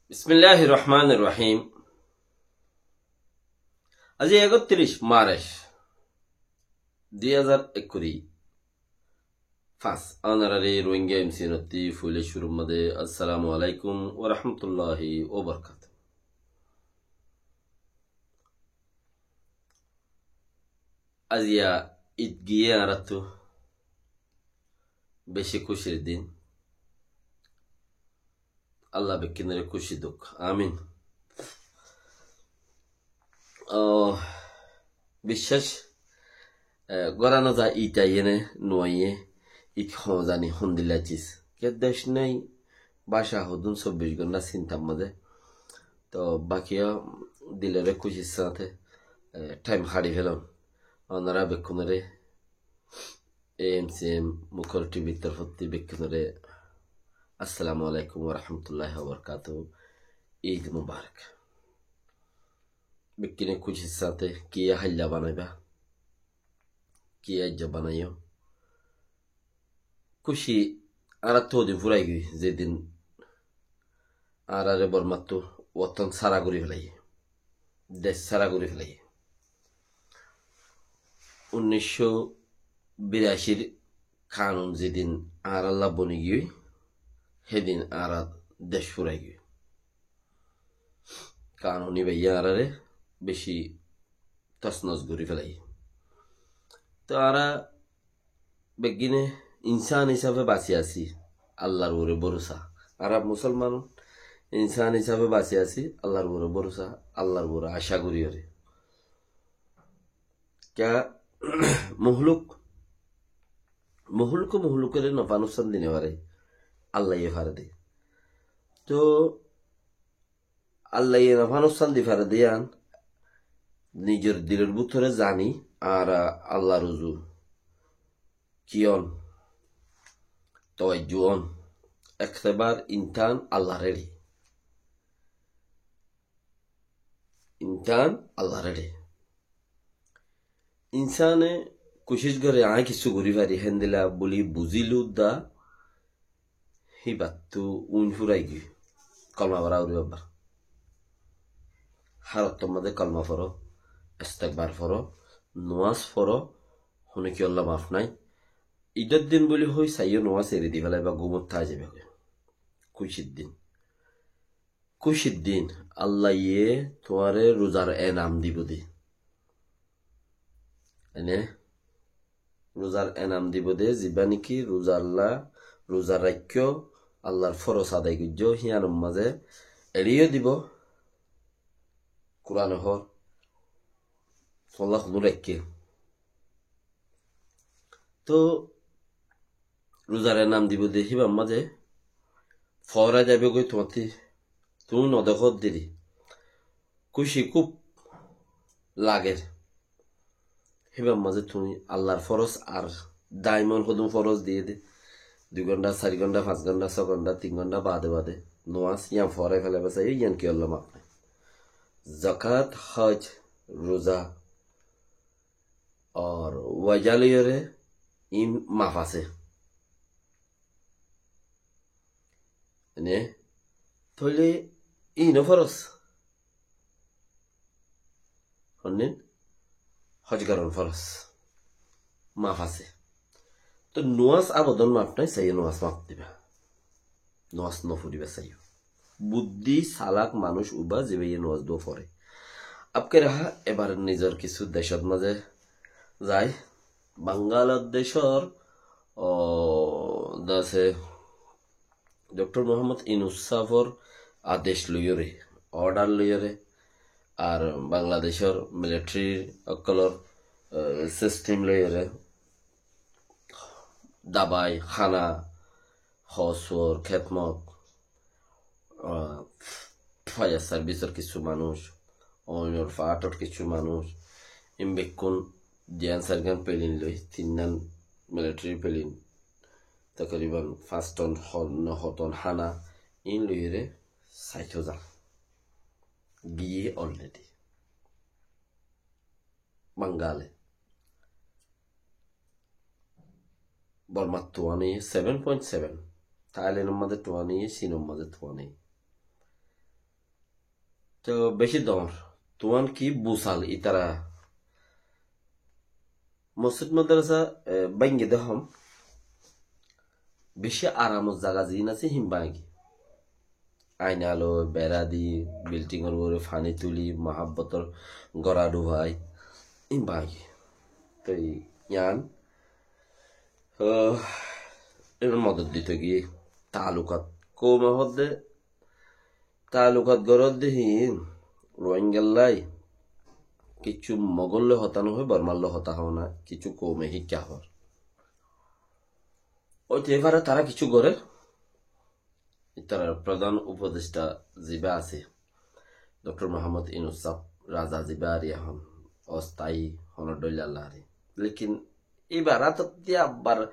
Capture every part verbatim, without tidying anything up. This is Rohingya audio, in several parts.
Bismilláhir rohmánir rohím. Aijja ekottiríc Marc, dui házar ekkuri fañs. Ónoraré Rohingya M C N ottú foila cúrur mazé assalamu alaikum wa rahmatullahi wa barakatuhu. Aijja Id giyé añáráttu beci kúcir din. Allah bekkúnoré kúci douk. Amin. Ó, biccác, e, gorá no za Id aiyé né no aiyé, Id hoó zani hondilla ciz. Kiyá dec nái, báca hodún sobbic gonthá sintar mazé. Toh bakiya diloré kúcir sáñte, e, thaim hári felám. Ónora bekkúnoré A M C M Mukor T V r torfóttu bekkúnoré assalamu alaikum wa rahmatullahi wa barakatuhu. Id mubarak. Bekkúne kúcir sáñte kiyá háilla banaibá, kiyá aijja banaiyó. Kúci añáráttu ódin furai giyói, zedin añáráre Bormáttu wotton sára gorí felaiyé, dec sára gorí felaiyé. Unníc cót biracir kanun zedin añárálla boni giyói, hédin añárár dec furai giyói. Kanun íbaye añáráre beci tosnos gorí felaiyé. Toh añára beggíne insán hísafe basi así, Allar uore borosa. Añára musolman insán hísafe basi así, Allar uore borosa, Allar uore acá goríyore. Kiyá muhluk, muhluke muhlukoré nofa nuksan di no fare, Allaye fare de. Toh Allaye nofa nuksan di fare de yían nizor dilor bútore zani, añára Allar uzu kiyón, tawajju ón, ektebar intán Allar eçe. Intán Allar eçe. Insáne kucíc gore aññí kissú gorí fari héndilla buli buzílu dé, híbattu uñí furai giyói. Kolma fora uri babbar. Hár ottór mazé kolma foro, estekbar foro, nuwas foro, hone kiyólla maf nái. Idor din buli hoi saiyó nuwas eri di félaiba, gúmot táki zaiba goi. Kucír din. Kucír din Allaye tuáñre ruzar enam dibo de. Ene ruzar enam dibo de, zibá niki ruzalla, ruza raikkó, Allar foros adai goijjó, híyanor mazé eçiyó dibo. Kurane hoór, tuáñlla honó raikké. Toh ruzar enam dibo de híbar mazé fora zaibo goi tuáñtti, tuñí no dekó deri. Kúci kúb lager. Híbar mazé tuñí Allar foros ar daimon hodún foros diyé de. Dui gonthá, sair gonthá, fañs gonthá, só gonthá, tin gonthá bade bade nuwas yían forai félaiba saiyó, yían kiyólla maf nái. Zakat, hoj, ruza, ar waja loiyóre iín maf asé. Ene, tóile iín ó foros. Honnín, hoj goron foros. Maf asé. Toh nuwas abodon maf nái, saiyó nuwas maf diba. Nuwas no foriba saiyó. Buddí salak manúic uba zibáye nuwas dua fore. Abke raha ebar nizor kissú decót mazé zai. Bangaladecór, ó, dase Doktor Muhammad Inus sáfor adec loiyóre, order loiyóre, ar Bangladecór military ókkolor, e, system loiyóre, dabai, hána, hosfor, kétmot, a, fire service or kissú manúic, oinor part or kissú manúic, in bekkún diyan sairgán plane loi, tinnán military plane, takriban fañs ton, ho-, no ho ton hána, in loiyóre saitó za. Giyé already. Bangale. Bormat tuáni seven point seven. Thailand or mazé tuáni, Chin or mazé tuáni. Toh beci dóñr. Tuáñr ki busal itara. Mosjid madrasa, e, báñgi de hom. Beci aramor zaga ziín asé, hín báñgi. Aina loi, bera di, bildingor uore faní tuli, muhábbotor gora dhuwai, hín báñgi. Toi yián, e, eén modot dito giyé, taalukat. Koume hoódde, taalukat goródde híin, Rohingyallái, kiccú Mogólloi hotá nohói, Bormálloi hotá hoó na, kiccú koume híkka hoór. Óite fare tará kiccú goré, ítarar prodán upodectha zibá asé, Doktor Muhammod Yunus sáb, raza zibá ar ehón, osthayi honó dhoilla lare. Lekin íbar átot di abbar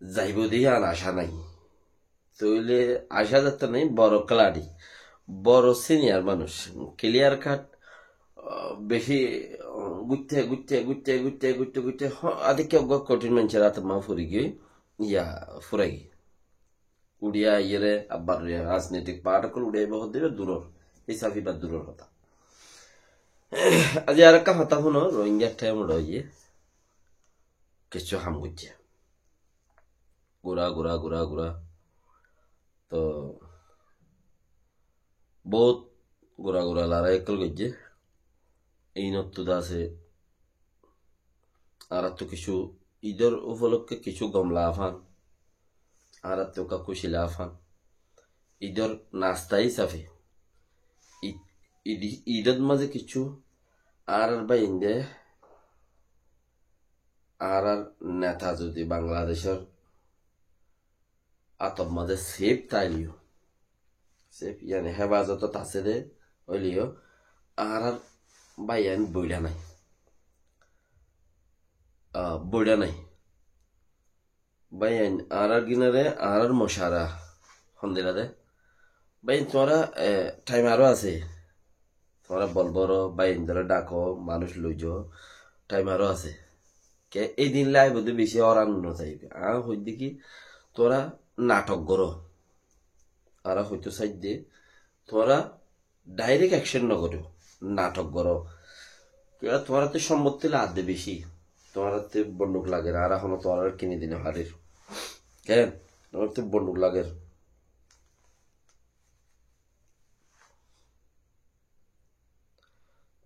zaibou de yián acá nái. Tóile acá zatte nái, boro kélaçi, boro siniyar manúic, kiliyar kat, ah, beci, ah, guitte, guitte, guitte, guitte, guitte, guitte, ho-, adikká uggúa kothín maincór átot ma fori giyói, iya, furai giyói. Uçí aiyóre, abbar rajnitik part ókkol uçí aibá hoódde duror, hísab íba duror hotá. Aijja arekka hotá fúno, Rohingya thaim uçá óiye, kiccú ham goijjé. Gura, gura, gura, gura. Toh, bout gura gura larái ókkol goijjé. Ínottú de asé, añárattú kissú Idor ufolokke kissú gom lafán, añárattú ekká kúci lafán. Idor nasta hísafe, Id, Id, Idot mazé kissú añárar báiyain de, añárar neta zodi Bangladecór átor mazé sef táileyo, sef, yáni hefazotot asé de óileyo, añárar báiyain boiçá nái. Ah, boiçá nái. Báiyain, añárar gínare, añárar mocara hondilla de. Báiyain, tuáñra, eh, thaim aró asé. Tuáñra bol boro, báiyaindóre dhako, manúic loizo, thaim aró asé. Ke édin laibo de beci óran no zaibe. Añí hoidde ki, tuáñra nathok goró. Añára hoito saidde, tuáñra direct action no goró, nathok goró. Kiyá tuáñrattú sombotti lager de beci. Tuáñrattú bonduk lager, añára hono tuáñrare kini di no farir. Ken? Tuáñrattú bonduk lager.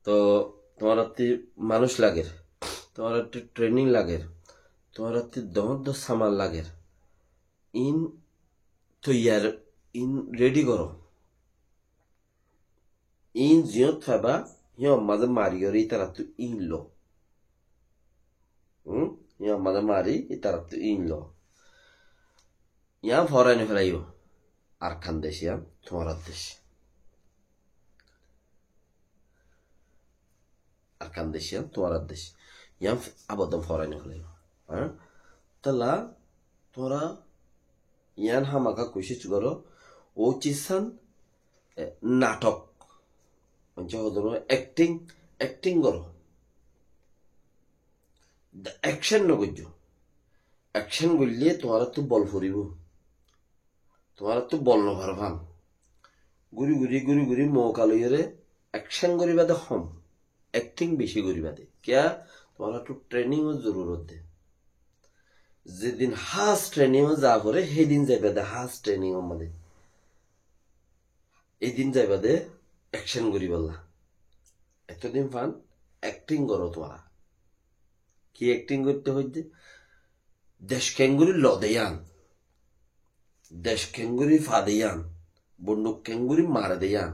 Toh, tuáñrattú manúic lager, tuáñrattú training lager, tuáñrattú dóñr dóñr saman lager. Ín toiyar, ín ready goró. Ín ziyót faiba, híyar mazé mariyóre ítarattú ín lo. Hum? Híyar mazé mari ítarattú ín lo. Yián foórai no félaiyo. Arkan dec yián tuáñrar dec. Arkan dec yián tuáñrar dec. Yián abodon foórai no félaiyo. Há? Tolla tuáñra yián hámaka kucíc goró. Ó cízan, e, nathok. Maincé hoódde acting, acting goró. Action no goijjó. Action goille tuáñrattú bol foribó. Tuáñrattú bol no foribó. Gúri gúri, gúri gúri mouka loiyóre action goríba de hom. Acting beci goríba de. Kiyá? Tuáñrattú training or zorurot de. Zedin hás training ot za foré, hédin zaiba de hás training or mazé. Édin zaiba de action goríbolla. Etodin fan acting goró tuáñra. Ki acting goitté hoiddé? Dec kengori lo de yián, dec kengori fa de yián, bonduk kengori mare de yián,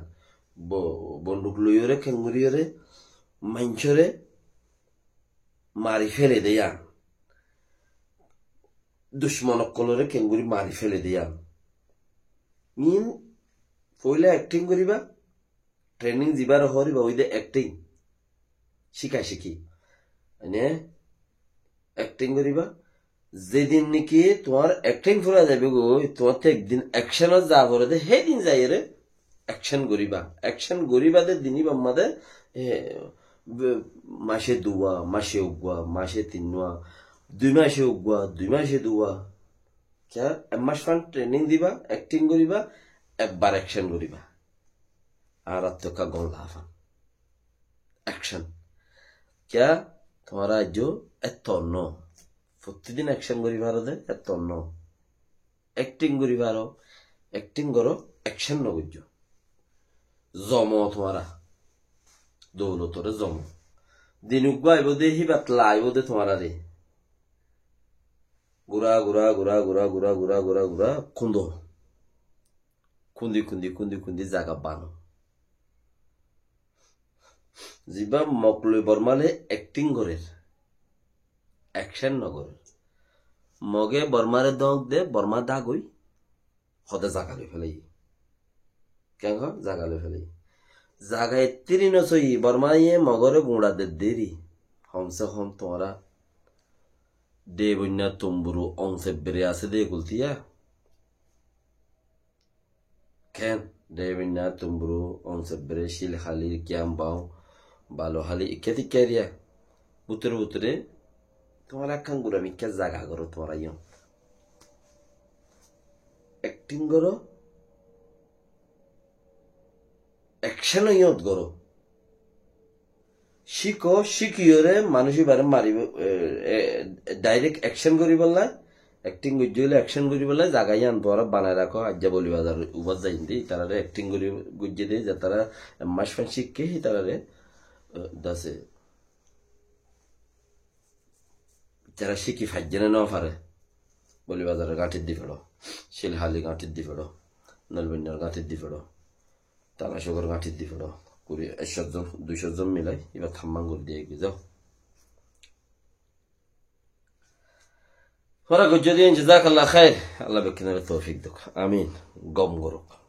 bo-, bonduk loiyóre kengoriyóre maincóre mari féle de yián, ducmon ókkolore kengori mari féle de yián. Iín foila acting goríba, training zibare hoór íba óilde acting, cíkacíki. Mane acting goríba. Zedin niki tuáñr acting fura zaibo goi, tuáñrtú ekdin action ot za foré de, hédin zaiyóre action goríba. Action goríba de din íbar mazé, e, be-, mace duwa, mace uggúa, mace tinnúa, dui mace uggúa, dui mace duwa. Kiyá? Ek mac fan training diba, acting goríba, ekbar action goríba. Añárattú ekká gom lafan. Ekcen. Kiyá? Tuáñra aijjó ettór no. Fottí din ekcen gorí faro de, ettór no. Ekting gorí faro, ekting goró, ekcen no goijjó. Zomo tuáñra. Doulotoré zomo. Din uggúa aibó de, híbat laibó de tuáñraré. Gura, gura, gura, gura, gura, gura, gura, gura, kundo. Kundi, kundi, kundi, kundi zaga bano. Zibá Mog loi Bormá le ekting gorér, ekcen no gorér. Moge Bormáre dóñk de, Bormá dagói, hode zaga loi félaiye. Keén hoó? Zaga loi félaiye. Zaga ettiri no sóiye, Bormáye Mogoré guñça de deri. Hom se hom tuáñra Deboinna, Tumburu, Ongsebbere asé de gultiya. Keén? Deboinna, Tumburu, Ongsebbere, Cilhali, Kiyambau, Baluhali, ikká tikká eriya. Bútore bútore tuáñra ekkán gura mikká zaga goró tuáñra yó. Ekting goró, ekcen yó goró. Cíko, cíkiyóre manúic ibáre maribó, e, e, dairek ekcen goríbolla, ekting goijjé óile ekcen goríbolla zaga yían tuáñra banai rakó, aijja Boli Bazar ubar zaiyum de, itarare ekting gorí, goijjé de, zetará mac fañs cíkke, itarare, e, dase, itará cíki faijjé né no fare, Boli Bazaror gáñthir di feçó, Cilhali gáñthir di feçó, Nolboinnor gáñthir di feçó. Tana cókor gáñthir di feçó. Kuri, ekcót zon, duicót zon milai, ibá thammán gorí diya giyé, zao. Fura goijjó de, jazakallah khair. Allah bekkúnore toufik douk. Amin. Gom gorouk.